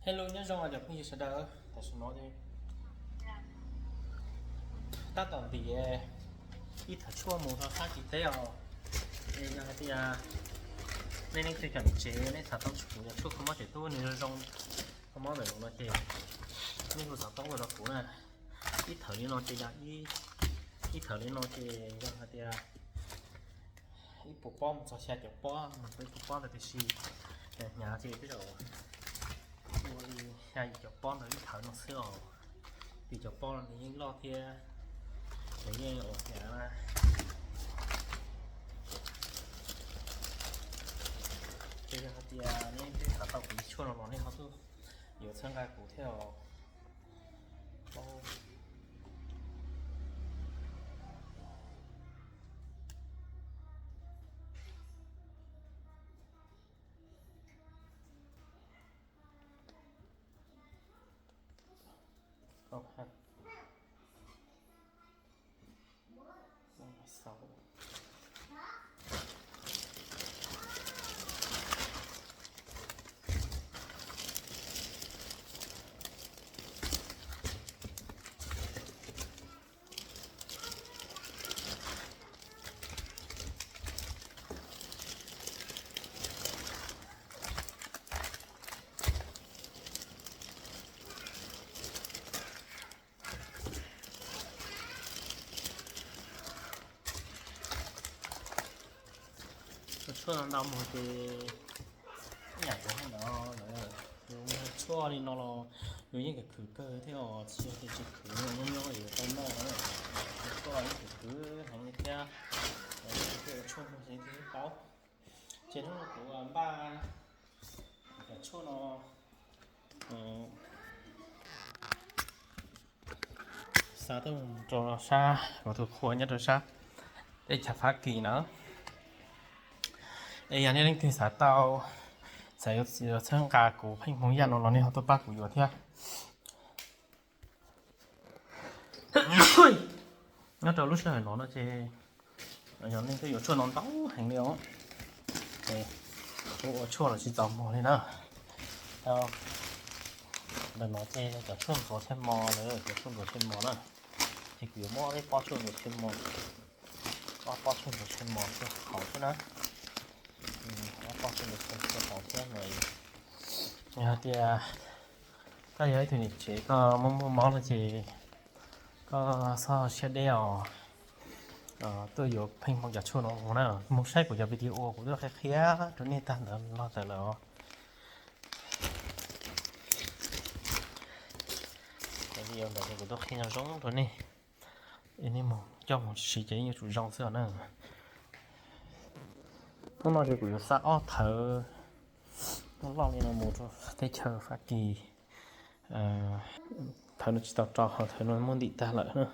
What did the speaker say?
Hello, nyob zoo cov phooj ywg sawv daws, tam sim no tab tom ntim ib thawv tshuaj mus rau sab tsis teb os. Es yog hais tias nej leej twg cov niam tsev nej xav tau tsis kuv cov tshuaj kho mob tseem tub nws zoo zoo, kho mob ntawm no ces nej kuj xav tau ua rau kuv na. Ib thawv li no ces yog ib, ib thawv li no ces yog hais tias ib puas pob mus txog xya caum pob, mus txog ib puas pob ntawd tiam sis hnyav ces tej zaum ua li xya yim caum pob ntawd ib thawv no xwb os. Vim cov pob no nws yeej loj thiab nws yeej ua hnyav na. Ces yog hais tias nej twb xav tau kuv tshuaj no los nej ho tuaj yuav txhawb nqa kuv thiab os. Cov tshuaj no ntau mus ces ib yam cov no lawm, yus muag tshuaj li no los yus yeej khwv khwv kawg thiab os, tsis yog tias tsis khwv, nyob nyob yus tau noj na. Cov tshuaj yeej khwv khwv heev li thiab, ua tshuaj muag ces thiaj paub. Ces hnub no kuv npaj cov tshuaj no xa tuaj rau sab kuv tus qhua nyob rau sab teb chaws Fab Kis na. Es yog nej leej twg xav tau, xav yuav txhawb nqa kuv pheej hmoo yaj no los nej ho tuaj pab kuv yuav thiab. Nyob rau lub sij hawm no no ces yog nej twb yuav tshuaj no ntau heev li os, kuv ua tshuaj los tsis txaus muag li na. Ntawm no ces cov tshuaj ntxuav tsheej mos lawm, cov tshuaj ntxuav tsheej mos na, ces kuv yuav muab ob peb pob tshuaj ntxuav tsheej mos, ob pob tshuaj ntxuav tsheej mos rau hauv xwb na. Ob pob tshuaj ntxuav tsheej mos rau hauv thiab no. Yog hais tias koj yog ib tug niam tsev koj muaj muaj mob no ces koj txhob siab deb os, tuaj yuav pheej hmoo cov tshuaj no mus na. Mus saib kuv cov video kuv twb qhia qhia rau nej tag ntawd los ntawd lawm os. Cov video ntawd ces kuv twb qhia zoo zoo rau nej, nej mus coj mus siv ces yeej yuav tsum zoo xwb os na. Hnub no ces kuv yuav xa ob thawv loj li no mus rau teb chaws Fab Kis. Thawv no tsis tau rau, ho thawv no muab ntim tag lawm na.